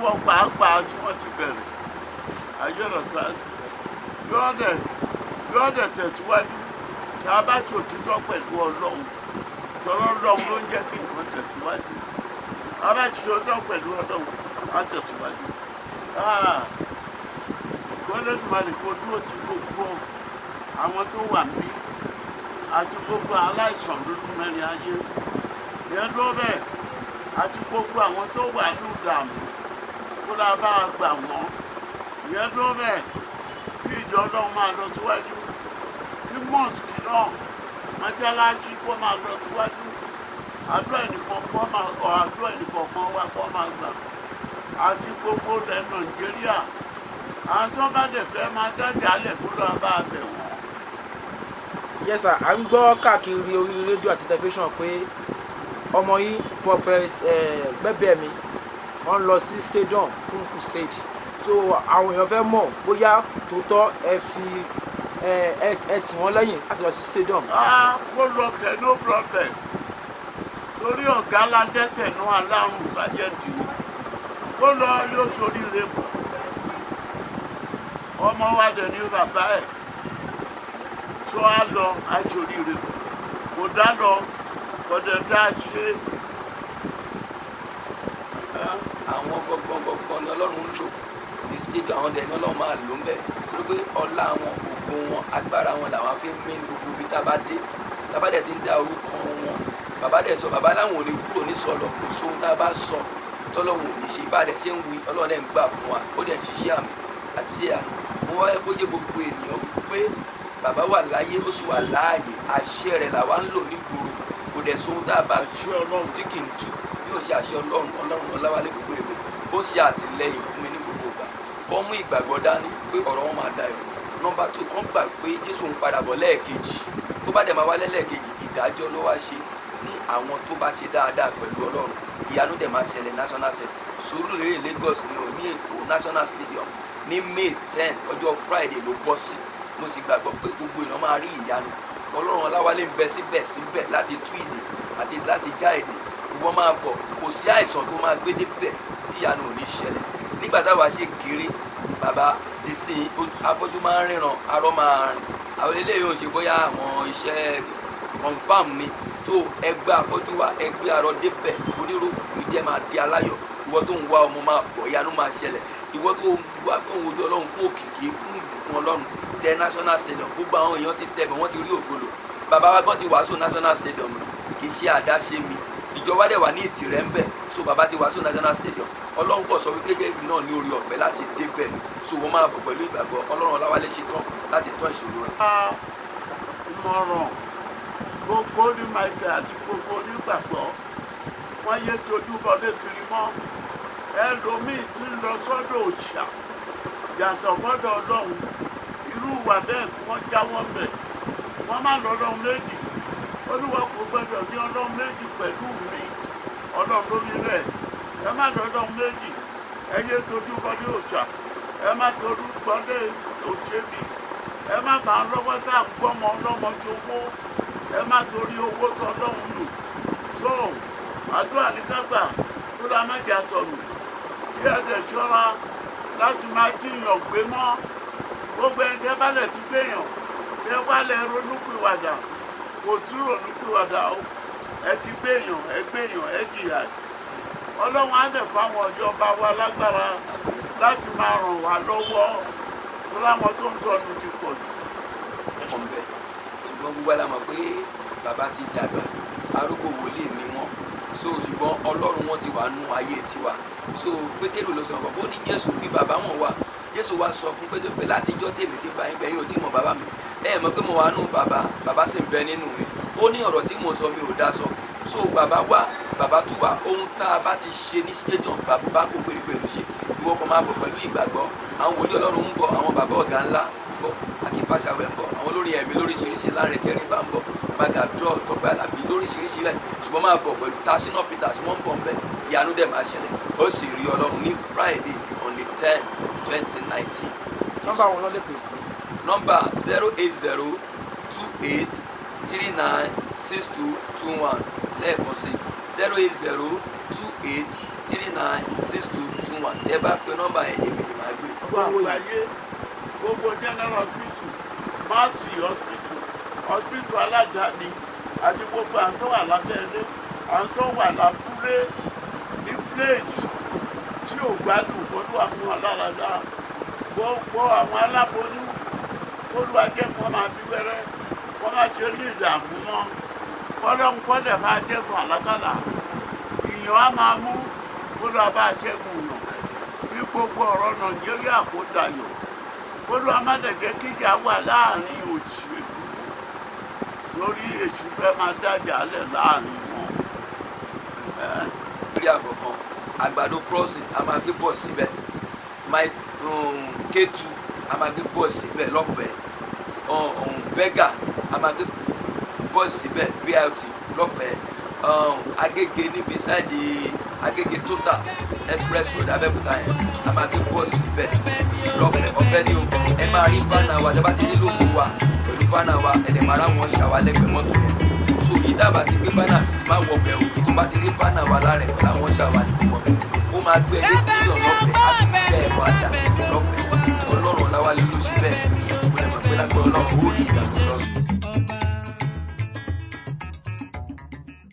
Ìwọ pàápàá tí wọ́n ti bẹ̀rẹ̀ àjọyọ̀ yóò dẹ̀ tẹ̀síwájú. Tí a bá ṣe òtítọ́ pẹ̀lú Ọlọ́run, tọ́lọ́ Ọlọ́run ló ń jẹ́ kí nǹkan tẹ̀síwájú. A bá ṣe òtítọ́ pẹ̀lú Ọlọ́run, á tẹ̀síwájú. Olódùmarè kó dúró ti gbogbo àwọn tó wà níbí àti gbogbo aláìsàn lójú mẹ́rin ayé ìyẹn dúró bẹ́ẹ̀, àti gbogbo àwọn tó wà ní ìdààmú kó la bá a gbà wọ́n. Ìyẹn dúró bẹ́ẹ̀, kí ìjọ Ọlọ́run máa lọ síwájú, kí mosque náà, mọ́ṣáláṣí kó máa lọ síwájú. Àdúrà ẹnìkọ̀ọ̀kan wa kó máa gbà, àti gbogbo ilẹ̀ Nàìjíríà. Àwọn tó bá dẹ̀ fẹ́ máa dájà lẹ̀ kó lọ́ọ́ bá a bẹ̀ wọ́n. Yes sir, à ń gbọ́ káàkiri orí rédíò àti tẹlifíṣàn pé ọmọ yín Prophet Gbẹ́bẹ̀mí wọ́n lọ sí stadium fún crusade. So àwọn èèyàn fẹ́ mọ̀ bóyá tòótọ́ ẹ fi ẹ tì wọ́n lẹ́yìn láti lọ sí stadium. Kó lọ kẹ́, no problem, torí ọ̀gá ládẹ́tẹ̀ náà alárùn sájẹ́ǹtì ni kó lọ, yóò ṣoríire bọ̀. Ọmọ wa dẹ̀ ní bàbá ẹ̀ tó á lọ, á ṣoríire bọ̀. Kò dá lọ, kò dẹ̀ dá ṣe. Àwọn gbọ̀ngbọ̀ngbọ̀n ni Ọlọ́run ń lò ní stadium, àwọn dẹ̀ ni Ọlọ́run máa lò ń bẹ̀, torí pé ọlá wọn, ògo wọn, agbára wọn làwọn fi ń mí gbogbo ibi tá a bá dé. Tá a bá dẹ̀ ti ń dá orúkọ wọn, bàbá dẹ̀ sọ, bàbá láwọn ò ní kúrò ní sọlọ. Kò sóhun tá a bá sọ tọ́lọ́run ò ní ṣe. Bá dẹ̀ ṣe ń wí, Ọlọ́run dẹ̀ ń gbà fún wa, ó dẹ̀ ń ṣiṣẹ́ àmì àti ṣe àná. Mo wáyé kó jẹ́ gbogbo ènìyàn pé bàbá wà láyé, ó sì wà láàyè, àṣẹ rẹ̀ làwa ń lò nígboro. Kò dẹ̀ sóhun tá a bá tí kì í tú bí ó ṣe àṣẹ Ọlọ́run. Ọlọ́run Ọláwálé Gbogbogbò ó ṣe àtìlẹ́yìn fún mi ní gbogbo ìgbà. Kọ́ mú ìgbàgbọ́ dání pé ọ̀rọ̀ wọn máa dayọ̀. Number 2, kọ́ gbà pé Jésù ń padà bọ̀ lẹ́ẹ̀kejì. Tó bá dẹ̀ máa wálé lẹ́ẹ̀kejì, ìdájọ́ ló wá ṣe fún àwọn tó bá ṣe dáadáa pẹ̀lú Ọlọ́run. Ìyanu dẹ̀ máa ṣẹlẹ̀. National Stadium, Sùúrùlérè, Lagos ní òní Èkó National Stadium ní May 10, ọjọ́ Friday ló bọ́ sí. Mo sì gbàgbọ́ pé gbogbo èèyàn máa rí ìyanu. Ọlọ́run Ọláwálé ń bẹ síbẹ̀ síbẹ̀ láti tú ìdè àti láti já ìdè. Ìwọ máa bọ̀, kò sí àìsàn tó máa gbé débẹ̀ tí ìyanu ò ní ṣẹlẹ̀. Nígbà táwa ṣe kéré, bàbá di sí afọ́jú máa ń ríran, arọ́ máa rìn. Àwọn eléyìí ò ṣe bóyá àwọn iṣẹ́ confam ni tó ẹgbẹ́ afọ́jú wa, ẹgbẹ́ arọ́ débẹ̀, onírúurú jẹ́ máa di aláyọ̀. Ìwọ tó ń wá ọmọ máa bọ̀, ìyanu máa ṣẹlẹ̀. Ìwọ tó ń wá, tó ń wojú Ọlọ́run fún òkìkí, fún ìbùkún Ọlọ́run, tẹ National Stadium. Gbogbo àwọn èèyàn ti tẹ bẹ̀, wọ́n ti rí ògolo. Bàbá wa gan ti wàásù National Stadium, kì í ṣe àdáṣe mi. Ìjọba dẹ̀ wà ní ìtìrẹ́ ń bẹ̀. So bàbá ti wàásù National Stadium. Ọlọ́run kò sọ wípé gẹ́gẹ́ náà ní orí ọ̀fẹ́ láti débẹ̀. So wọ́n máa bọ̀ pẹ̀lú ìgbàgbọ́. Ọlọ́run Ọláwálé ṣe tán láti tán ìṣòro rẹ̀. Ìmọ̀ràn gbogbo ní Michael àti gbogbo onígbàgbọ́, wọ́n yé tojú bọlé kiri mọ́. Ẹlòmíì ti ń lọ sọ́dọ̀ òòṣà yàtọ̀ fọ́dọ̀ Ọlọ́run. Irú ìwà bẹ́ẹ̀ kí wọ́n jáwọ́ bẹ̀. Wọ́n má lọ Ọlọ́run méjì. Olúwa kò gbọdọ̀ ní Ọlọ́run méjì pẹ̀lú mi. Ọlọ́run ló ní bẹ́ẹ̀. Ẹ má lọ Ọlọ́run méjì. Ẹ yé tojú bọlé òòṣà, ẹ má tojú bọlé òṣèbí, ẹ má bá a lọ́wọ́ tá à ń gbọ́mọ ọlọ́mọ ṣòwò, ẹ má torí owó tó Ọlọ́run lò. Tó àdúrà ní kágbà tó dá mẹ́jà sọnù. Kí ẹ dẹ̀ ṣọ́ra láti máa jíyàn gbé mọ́. Gbogbo ẹni tẹ́ bá lẹ̀ ti gbéyàn, tẹ́ wá lẹ̀ ronúpìwàdà, kò sí ronúpìwàdà o. Ẹ ti gbéyàn, ẹ gbéyàn, ẹ jìyà. Ọlọ́run á dẹ̀ fáwọn ìjọba wa lágbára láti máa ràn wá lọ́wọ́, tó láwọn tó ń sọnù ti pọ̀ jù. Ṣùgbọ́n gbogbo wa la mọ̀ pé bàbá ti dàgbà, arúgbó wòlíì ni wọ́n. So ṣùgbọ́n Ọlọ́run wọn ti wà nú ayé tiwa. So Pétérù ló sọ fún ọ ní Jésù fi bàbá wọn wá. Jésù wá sọ fún Pétérù pé látijọ́ tèmi ti bá yín bẹ, yín ò tí mọ̀ bàbá mi. Ẹ mọ̀ pé mo wà nú bàbá, bàbá sì ń bẹ nínú mi. Ó ní ọ̀rọ̀ tí mo sọ mi ò dá sọ. So bàbá wà, bàbá tún wà. Ohun tá a bá ti ṣe ní stadium, bàbá kò péré pẹ̀lú ṣe. Ìwọ kan máa bọ̀ pẹ̀lú ìgbàgbọ́. Àwọn wòlíì Ọlọ́run ń bọ̀, àwọn bàbá ọ̀gá ńlá ń bọ̀, Akínfàṣàwẹ̀ ń bọ̀, àwọn olórin ẹ̀mí lóríṣiríṣi, Láre Tẹríba ń bọ̀, Magadol, Tọ́pẹ́ Àlàbí lóríṣiríṣi rẹ̀. Ṣùgbọ́n máa bọ̀ pẹ̀lú Sasina Peters, wọ́n ń bọ̀ ńbẹ̀. Ìyanu dẹ̀ máa ṣẹlẹ̀. Ó sì rí Ọlọ́run ní Friday on the 10 2019. Nọ́mbà wọn ló lè pè sí? Nọ́mbà 08028396221. Lẹ́ẹ̀kan sí, 0802839. 96221. Tẹ́ bá pe nọ́mbà yẹn, èmi ni màá gbé. Gbogbo àgbáyé, gbogbo general hospital, Mati hospital, hospital aládàáni àti gbogbo àwọn tó wà lábẹ́lé, àwọn tó wà lábúlé ní village tí ò gbádùn, Olúwa fún wọn láradá. Gbogbo àwọn aláboyún, Olúwa jẹ́ kí wọ́n máa bí wẹ́rẹ́, wọ́n máa ṣe ní ìdààmú mọ́. Kọ́lọ́hún kọ́lẹ̀ máa jẹ́gun àlákàlà, ìyàn á máa mú. Olúwa bá ṣẹ́gun yàn kí gbogbo ọ̀rọ̀ Nàìjíríà kó dayọ̀. Olúwa má dẹ̀ jẹ́ kíjà wà láàrin òṣèlú, torí èṣù fẹ́ máa dájà lẹ̀ láàrin wọn. Lórí àgọ̀ kan, Àgbàdo Crossing, a máa gbé bọ́ọ̀sì síbẹ̀. My K2, a máa gbé bọ́ọ̀sì síbẹ̀ lọ́fẹ̀ẹ́. Bẹ́gà, a máa gbé bọ́ọ̀sì síbẹ̀, BRT lọ́fẹ̀ẹ́. Agége, níbi side Agége Total Express Road, Abẹ́òkúta yẹn, a máa gbé bọ́ọ̀sì síbẹ̀ lọ́fẹ̀ẹ́. Ọ̀fẹ́ ni o. Ẹ máa rí banner wa. Tẹ́ bá ti rí logo wa pẹ̀lú banner wa, ẹ lè máa rá wọn ṣàwálẹ́gbẹ̀ẹ́ mọ́tò yẹn. So yìí dábàá ti gbé banner sí, má wọ bẹ̀ o. Tó bá ti rí banner wa lára ẹ̀ pẹ̀lú àwọn ṣàwà ní kò wọ bẹ̀. Ó máa gbé ẹ dé stadium lọ́fẹ̀ẹ́, á tún gbé ẹ padà lọ́fẹ̀ẹ́. Ọlọ́run Ọláwálé ló ṣe bẹ́ẹ̀. Kò lè mọ̀ pé lágbára Ọlọ́run, ó rí ìyàtọ̀ Ọlọ́run.